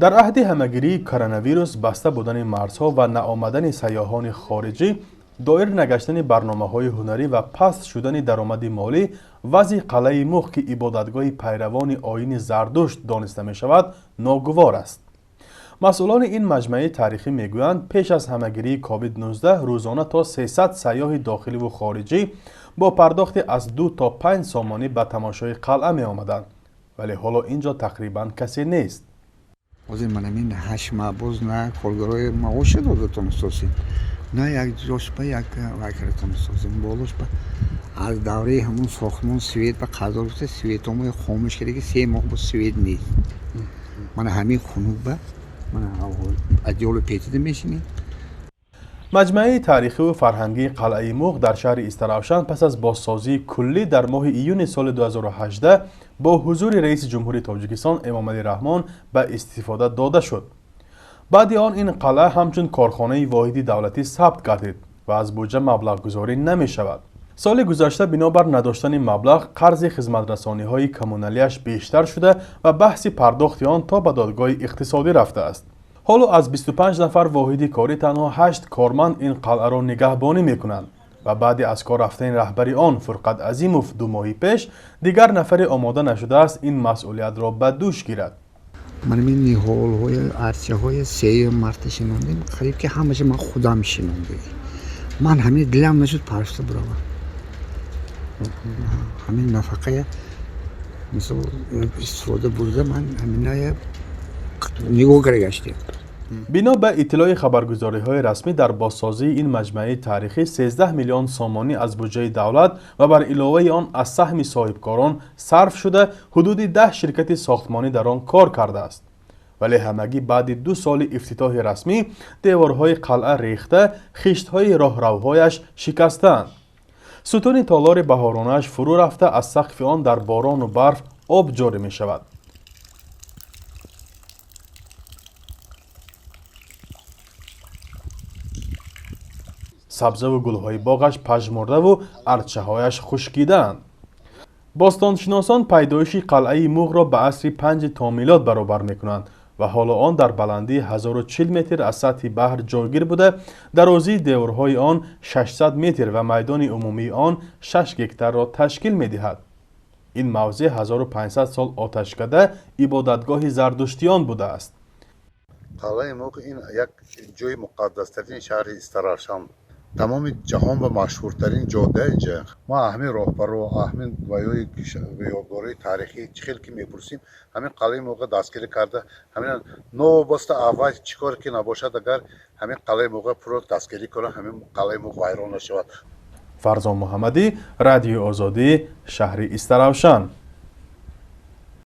Дар аҳди ҳамагирии коронавирус, баста будани марзҳо ва наомадани сайёҳони хориҷӣ, доир нагаштани барномаҳои ҳунарӣ ва паст шудани даромади молӣ, вазъи қалъаи Муғ, ки ибодатгоҳи пайравони оини Зардушт дониста мешавад, ногувор аст. Масъулони ин маҷмааи таърихӣ мегӯянд, пеш аз ҳамагирии COVID-19 рӯзона то 300 сайёҳи дохиливу хориҷӣ бо пардохти аз 2 то 5 сомонӣ ба тамошои қалъа меомаданд, вале ҳоло ин ҷо тақрибан касе нест. Ҳозир ман ҳамин 8 маҳ боз на коргарои маоша додатон созем, на як ҷош ба як вай кардатон созем. Болош ба аз давраи ҳамун сохтмон свет ба қазо гуфта, светомои хомӯш карда, ки 3 моҳ бо свет нест. Мана ҳамин хунук ба мана одеяло печида мешинем. Маҷмааи таърихиву фарҳангии қалъаи Муғ дар шаҳри Истаравшан пас аз бозсозии куллӣ дар моҳи июни соли 2018 бо ҳузури раиси ҷумҳури Тоҷикистон Эмомалӣ Раҳмон ба истифода дода шуд. Баъди он ин қалъа ҳамчун корхонаи воҳиди давлатӣ сабт гардид ва аз буҷа маблағгузорӣ намешавад. Соли гузашта бинобар надоштани маблағ қарзи хизматрасониҳои коммуналиаш бештар шуда ва баҳси пардохти он то ба додгоҳи иқтисодӣ рафтааст. Ҳоло аз 25 нафар воҳиди корӣ танҳо 8 корманд ин қалъаро нигаҳбонӣ мекунанд ва баъди аз кор рафтани раҳбари он Фурқат Азимов 2 моҳи пеш дигар нафаре омода нашудааст ин масъулиятро ба дӯш гирад. Ман ин ниҳолҳои, арчаҳои сеюм марта шинондем. Қариб ки ҳамаша ман худам шинондагӣ. Ман ҳамин дилам нашуд паршта биравам. Ҳамин нафақая мисол истифода бурда, ман ҳаминая нигоҳ карда гаштем. Бино ба иттилои хабаргузориҳои расмӣ, дар бозсозии ин маҷмааи таърихӣ 13 миллион сомонӣ аз буҷаи давлат ва бар иловаи он аз саҳми соҳибкорон сарф шуда, ҳудуди 10 ширкати сохтмонӣ дар он кор кардааст. Вале ҳамагӣ баъди 2 соли ифтитоҳи расмӣ деворҳои қалъа рехта, хиштҳои роҳравҳояш шикастаанд, сутуни толори баҳоронааш фурӯ рафта, аз сақфи он дар борону барф об ҷорӣ мешавад. Сабзаву гулҳои боғаш пажмурдаву арчаҳояш хушкидаанд. Бостоншиносон пайдоиши қалъаи Муғро ба асри панҷи то милод баробар мекунанд ва ҳоло он дар баландии 1040 метр аз сатҳи баҳр ҷойгир буда, дарозии деворҳои он 600 метр ва майдони умумии он 6 гектарро ташкил медиҳад. Ин мавзеъ 1500 сол оташкада, ибодатгоҳи зардуштиён будааст. Қалъаи Муғ ин як ҷои муқаддастарини шаҳри Истаравшан, тамоми ҷаҳон ба машҳуртарин ҷода инҷа. Мо ҳамин роҳбаро, ҳамин ваёи ёдгориҳои таърихӣ чӣ хел ки мепурсем, ҳамин қалъаи Муғ дастгирӣ карда, ҳамин новобаста аввал чӣ кор ки набошад, агар ҳамин қалъаи Муғ пурра дастгирӣ кунад, ҳамин қалъаи Муғ вайрон нашавад. Фарзон Муҳаммадӣ, Радиои Озодӣ, шаҳри Истаравшан.